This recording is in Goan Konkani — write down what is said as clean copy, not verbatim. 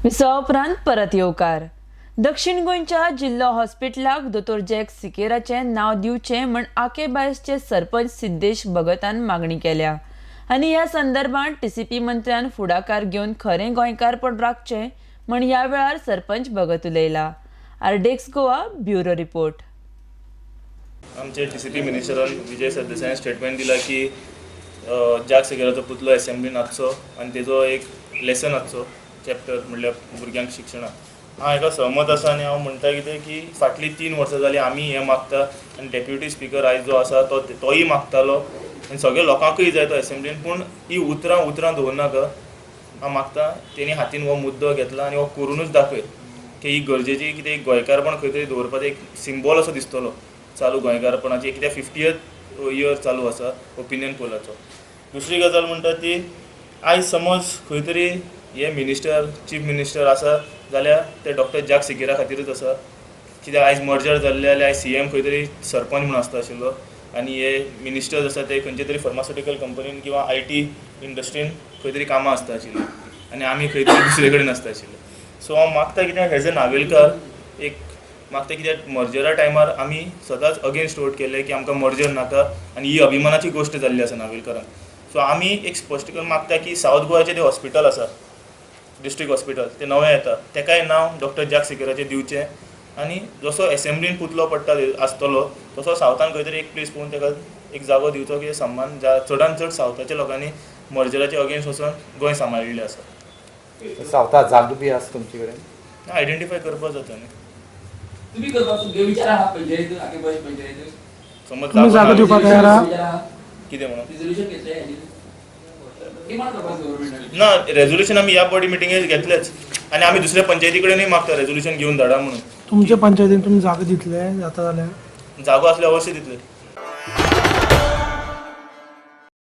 विसवा उपरांत परत येवकार. दक्षिण गोंयच्या जिल्लो हॉस्पिटलाक दोतोर जॅक सिकेराचें नांव दिवचें म्हण आके बायसचे सरपंच सिद्देश भगतान मागणी केल्या आनी ह्या संदर्भात टीसीपी मंत्र्यान फुडाकार घेवन खरें गोंयकारपण राखचें म्हण ह्या वेळार सरपंच भगत उलयला. आरडेक्स गोवा ब्युरो रिपोर्ट. आमचे टीसीपी मिनिस्टरान विजय सरदेसायान स्टेटमेंट दिला की जॅक सिकेराचो पुतलो एसेंब्लीन आसचो आनी तेजो एक लेसन आसचो चॅप्टर म्हणल्यार भुरग्यांक शिक्षणाक. हांव हेका सहमत आसा आनी हांव म्हणटा कितें की फाटलीं 3 वर्सां जालीं आमी हें मागता आनी डेप्युटी स्पिकर आयज जो आसा तो तोय मागतालो आनी सगळ्या लोकांकूय जाय तो एसेंब्लीन, पूण ही उतरां उतरां दवरनाका. हांव मागता तेणी हातीन हो मुद्दो घेतला आनी हो करुनूच दाखय की ही गरजेची कितें गोंयकारपण खंय तरी दवरपाचो एक सिम्बॉल असो दिसतलो चालू गोंयकारपणाची, कित्याक 50th year चालू आसा ओपिनियन पोलाचो. दुसरी गजाल म्हणटा ती आयज समज खंय तरी हे मिनिस्टर चीफ मिनिस्टर आसा जाल्यार ते डॉक्टर जॅक सिकेरा खातीरूच आसा, कित्याक आयज मर्जर जाल्ले जाल्यार आयज सीएम खंय तरी सरपंच म्हूण आसता आशिल्लो आनी हे मिनिस्टर्स आसा ते खंयचे तरी फार्मास्युटिकल कंपनीन किंवा IT इंडस्ट्रीन खंय तरी कामां आसता आशिल्लीं आनी आमी खंय तरी दुसरे कडेन आसता आशिल्ले. सो हांव मागता कित्याक एज अ नावेलकार एक मागता कित्याक मर्जरा टायमार आमी सदांच अगेन्स्ट वोट केल्ले की आमकां मर्जर नाका आनी ही अभिमानाची गोश्ट जाल्ली आसा नावेलकारांक. सो आमी एक स्पश्टीकरण मागता की सावथ गोवाचें तें हॉस्पिटल आसा डिस्ट्रिक्ट हॉस्पिटल तें नवें येता तेकाय नांव डॉक्टर जॅक सिकेराचें दिवचें आनी जसो एसेंब्लीन पुतलो पडटा आसतलो तसो सावथान खंय तरी एक प्लेस पळोवन तेका एक जागो दिवचो की सम्मान चडान चड सावथाच्या लोकांनी मर्जराचे अगेन्स्ट वचून गोंय सांबाळिल्लें आसा. सावथा जागो बी आसा तुमचे कडेन आयडेंटिफाय करपाक जाता न्ही तुमी करपाक तुमगे विचार आहा पंचायत आके बाय पंचायत समज जागो दिवपाक तयार आहा कितें म्हणून रिझोल्युशन घेतलें ना रेजोल्युशन आमी ह्या बॉडी मिटिंगेक घेतलेच आनी आमी दुसऱ्या पंचायती कडेनूय मागता रेजोल्युशन घेवन धाडा म्हणून. तुमच्या पंचायतीन तुमी जागो दितले जाता जाल्यार? जागो आसल्यार अवश्य दितले.